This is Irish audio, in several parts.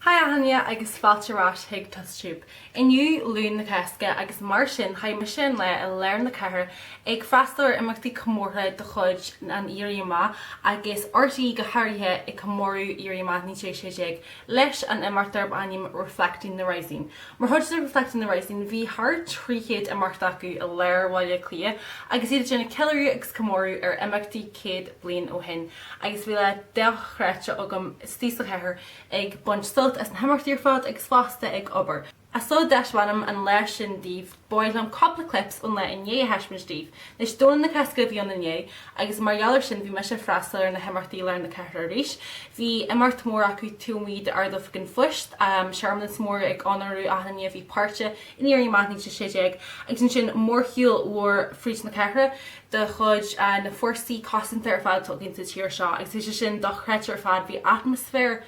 Hi a dhaoine agus fáilte ar ais chuig TusTube. Inniu Luan na Cásca agus mar sin chaith mise an lá i lár na cathrach ag freastal ar imeachtaí comórtha de chuid an Éirí Amach agus RTÉ go háirithe ag comóradh Éirí Amach 1916 leis an imeacht darb ainm Reflecting the Rising. Mar chuid de Reflecting the Rising bhí thar 300 imeacht acu i lár Bhaile Átha Cliath agus iad ag déanamh ceiliúradh agus comóradh ar imeachtaí 100 bliain ó shin agus bhí lá dochreidte agam istigh sa chathair ag baint sult as na himeachtaí ar fad agus fosta ag obair. Ach sula dtaispeánaim an lá sin daoibh, ba mhaith liom cúpla clips ón lá inné a thaispeáint daoibh. Anois, Domhnach na Cásca a bhí ann inné agus mar gheall air sin bhí mise ag freastal ar na himeachtaí i lár na cathrach arís. Bhí imeacht mór acu taobh amuigh d'Ard-Oifig an Phoist, searmanas mór ag onórú achan duine a bhí páirteach in Éirí Amach 1916 agus ansin mórshiúl mhór fríd na cathrach. de chuid na fórsaí cosanta ar fad atá againn sa tír seo agus bhí sé sin dochreidte ar fad. Bhí atmaisféar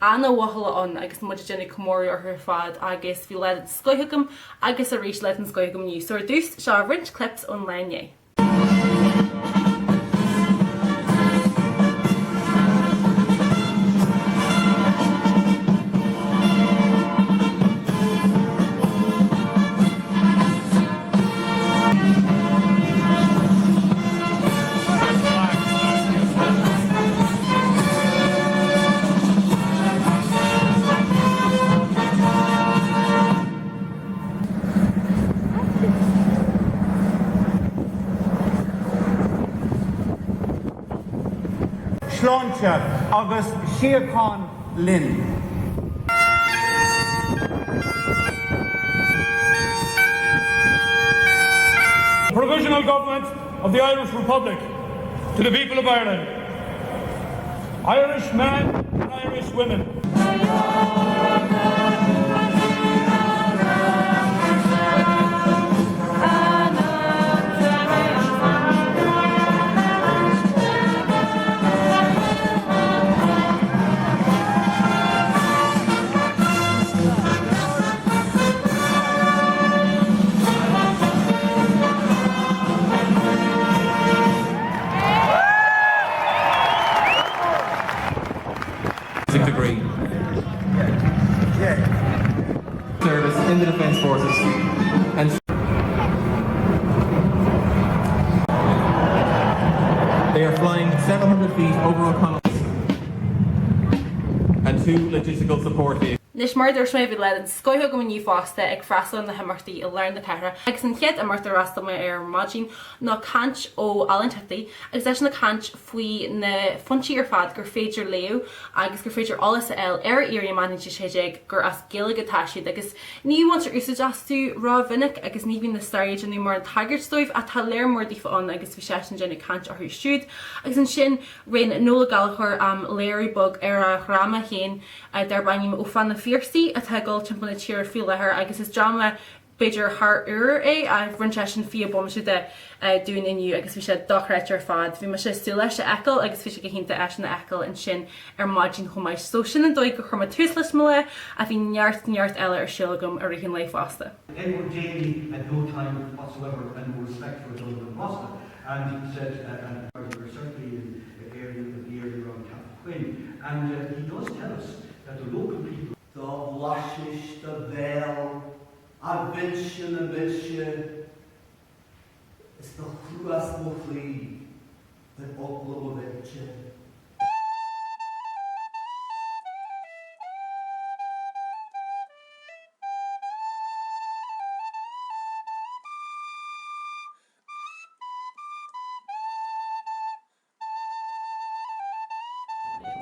an-mhothálach ann agus muid ag déanamh comóradh orthu ar fad agus bhí lá den scoith agam agus arís lá den scoith agam inniu. So ar dtús, seo roinnt clips ón lá inné. Sláinte agus síocháin linn. Provisional Government of the Irish Republic to the people of Ireland, Irish men and Irish women. Degree. Service in the Defence Forces and They are flying 700 feet over O'Connell and two logistical support vehicles. Anois, mar a dúirt mé, bhí lá den scoith agam inniu fosta ag freastal ar na himeachtaí i lár na cathrach agus an chéad imeacht ar fhreastail mé air ar maidin ná caint ó Alan Titley agus eisean ag caint faoi na foinsí ar fad gur féidir léamh agus gur féidir eolas a fháil ar Éirí Amach 1916 gur as Gaeilge atá siad agus ní bhaintear úsáid astu rómhinic agus ní bhíonn na staraithe ag déanamh mórán tagairt dóibh ach tá léar mór daofa ann agus bhí seisean ag déanamh caint orthu siúd agus ansin rinne Noel Ó Gallchóir léiriú beag ar a dhráma féin darb ainm Ó Feadh na Phiarsaigh atá ag dul timpeall na tíre faoi láthair agus is dráma b'fhéidir thar uair é ach rinne seisean 20 bomaite de dúinn inniu agus bhí sé dochreidte ar fad. Bhí mise ag súil leis a fheiceáil agus bhí sé go hiontach eisean a fheiceáil ansin ar maidin chomh maith. So sin an dóigh gur chuir mé tús leis mo lá ach bhí neart neart eile ar siúl agam i rith an lae fosta. Edward Daly had no time whatsoever and no respect for Donald Rossa and he said and we're certainly in the area the area around Cappoquin and he does tell us that the local people Dá bhlaisfis do bhéal a mhilse na milse is do chruas mo chroí ar eagla mo bheirte.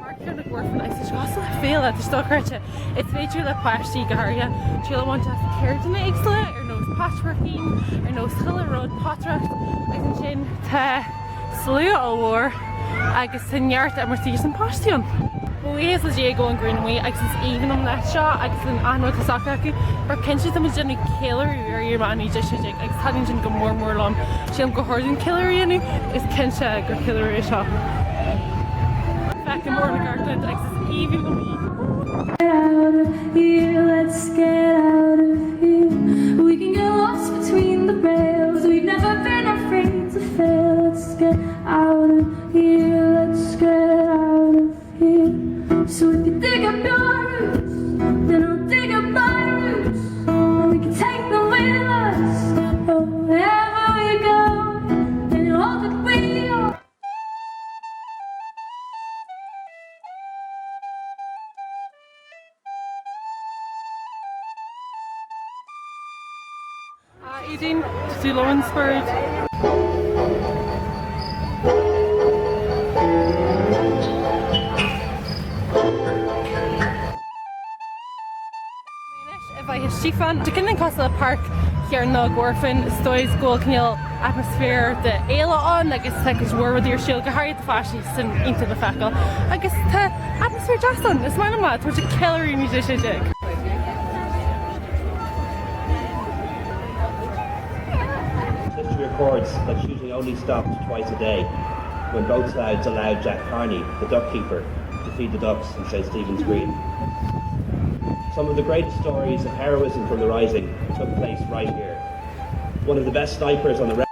Mar ceann na gcomhairfeanna agus tá sé cosúil le féile, tá sé dochreidte. Is féidir le páistí go háirithe triail a bhaint as ceirdeanna éagsúla ar nós patchworking, ar nós chuile rud, potaireacht agus ansin tá slua ollmhór agus tá neart imeachtaí dos na páistí ann. Buíochas le Dia go bhfuil an ghrian amuigh agus is aoibhinn liom an áit seo agus an achan rud atá socraithe acu mar cinnte tá muid ag déanamh ceiliúradh ar Éirí Amach 1916 agus taitníonn sin go mór mór liom. Sílim gur chóir dúinn ceiliúradh a dhéanamh, is cinnte gur ceiliúradh é seo. Feicim Orna Gartland agus is aoibhinn liom í. Get out of here, let's get out of here. We can get lost between the rails. We've never been afraid to fail. Let's get out of here, let's get out of here. So if you dig up your roots. Aedín, tá tú liom in spiorad. Anois i bhFaiche Stíofáin, tá cineál cosúil le Páirc Chearnóg Mhuirfean, is dóigh is go bhfuil cineál atmaisféar de fhéile ann agus tá cuid mhór rudaí ar siúl, go háirithe do pháistí sin iontach le feiceáil agus tá atmaisféar deas ann, is maith liom é, tá muid ag ceiliúradh 1916. History records that shooting only stopped twice a day, when both sides allowed Jack Carney, the duck keeper, to feed the ducks in St. Stephen's Green. Some of the greatest stories of heroism from the Rising took place right here. One of the best snipers on the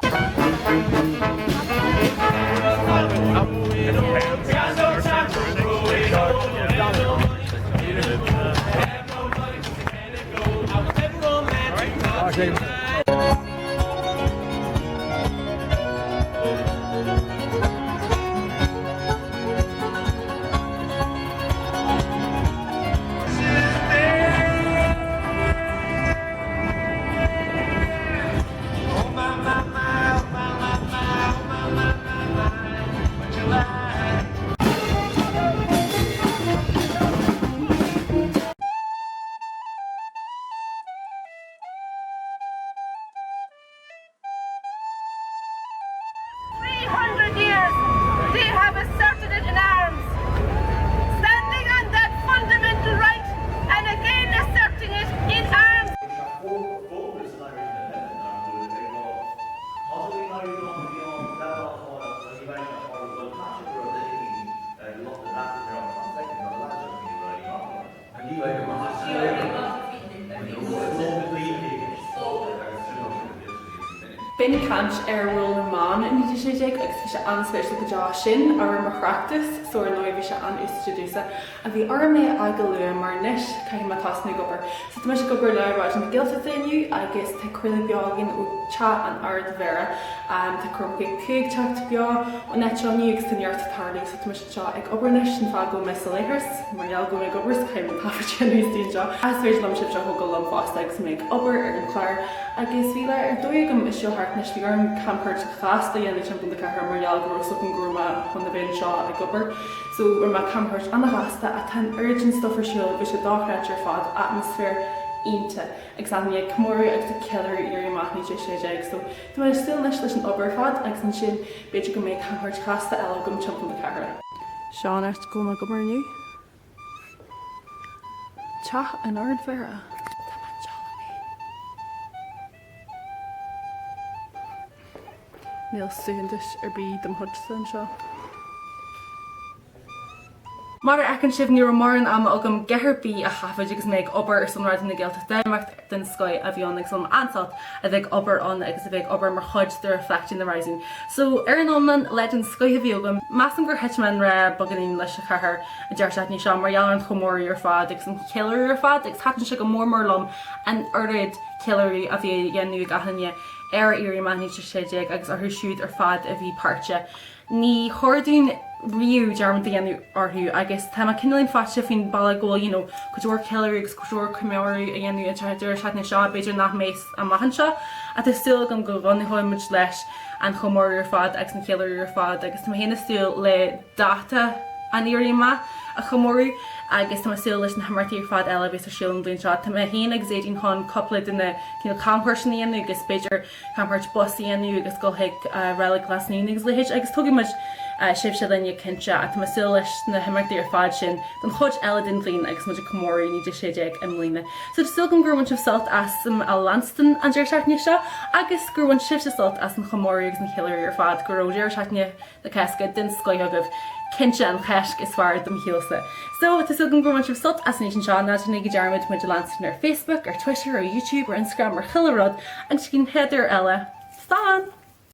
300 years they have asserted it in arms. Standing on that fundamental right and again asserting it in arms. B'in caint ar ról na mban i 1916 agus bhí sé an-spéisiúil go deo. Sin ábhar mo thráchtas so ar ndóigh bhí sé an-úsáideach domhsa ach bhí orm é a fháil go luath mar anois caithfidh mé tosnú ag obair. So tá mise ag obair le Raidió na Gaeltachta inniu agus tá craoladh beo againn ó Teach an Ard-Mhéara. Tá Cormac Uí Chuaig ag teacht beo ón áit seo inniu agus tá neart ag tarlú so tá mise anseo ag obair anois an fáth go bhfuil mé sa leithreas, mar gheall go bhfuil mé ag obair so caithfidh mé taifead a dhéanamh istigh anseo. Ach is féidir liom sibhse a thógáil liom fosta agus mé ag obair ar an chlár agus bhí lá ar dóigh agam ag siúl thart anois, bhí orm camchuairt ghasta a dhéanamh timpeall na cathrach mar gheall go raibh 's agam go raibh mé chun a bheith anseo ag obair so rinne mé camchuairt an-ghasta ach tá an oiread sin stuif ar siúl, bhí sé dochreidte ar fad, atmaisféar iontach agus achan duine ag comóradh agus ag ceiliúradh Éirí Amach 1916 so Tá mé ag súil anois leis an obair ar fad agus ansin b'fhéidir go mbeidh camchuairt ghasta eile agam timpeall na cathrach. Seo an áit go bhfuil mé ag obair inniu. Teach an Ard-Mhéara. Tá mé anseo liom féin. Níl suaitheantas ar bith de mo chuidse anseo. Mar a fheiceann sibh, ní raibh mórán ama agam guth ar bith a thaifead agus mé ag obair ar son Raidió na Gaeltachta. Imeacht den scoith a bhí ann agus bhain mé an-sult a bheith ag obair ann agus a bheith ag obair mar chuid de Reflecting the Rising. So, ar an iomlán, lá den scoith a bhí agam. Measaim gur thit mé i ngrá beagáinín leis an chathair an deireadh seachtaine seo mar gheall ar an chomóradh ar fad agus an cheiliúradh ar fad agus thaitin sé go mór mór liom an oiread ceiliúradh a bhí á dhéanamh ag achan duine ar Éirí Amach 1916 agus orthu siúd ar fad a bhí páirteach. Ní chóir dúinn riamh dearmad a dhéanamh orthu agus tá mé cineáilín faitíoch faoin bealach go bhfuil you know cuid mhór ceiliúradh agus cuid mhór comóradh a dhéanamh an deireadh seachtaine seo, b'fhéidir nach mbeidh amach anseo ach tá súil agam go gcoinneoidh muid leis an chomóradh ar fad agus an cheiliúradh ar fad agus tá mé féin ag súil le dáta an Éirí Amach a chomóradh agus tá mé ag súil leis na himeachtaí ar fad eile a bheas ar siúl an bhliain seo. Tá mé féin agus Aedín chun cúpla de na cineál camchuairteanna a dhéanamh agus b'fhéidir camchuairt bus a dhéanamh agus dul chuig Reilig Ghlas Naíon agus a leithéid agus tógfaidh muid sibhse linne cinnte ach tá mé ag súil leis na himeachtaí ar fad sin don chuid eile den bhliain agus muid ag comóradh 1916 i mbliana. So tá súil agam gur bhain sibh sult asam a leanstan an deireadh seachtaine seo agus gur bhain sibhse sult as an chomóradh agus an cheiliúradh ar fad, go raibh deireadh seachtaine na Cásca den scoith agaibh. Cinnte an Cháisc is fearr dom shaolsa. So, tá súil agam gur bhain sibh sult as an fhíseán seo, ná déanaigí dearmad muid a leanstan ar Facebook, ar Twitter, ar YouTube, ar Instagram, ar chuile rud, agus go dtí an chéad uair eile, slán!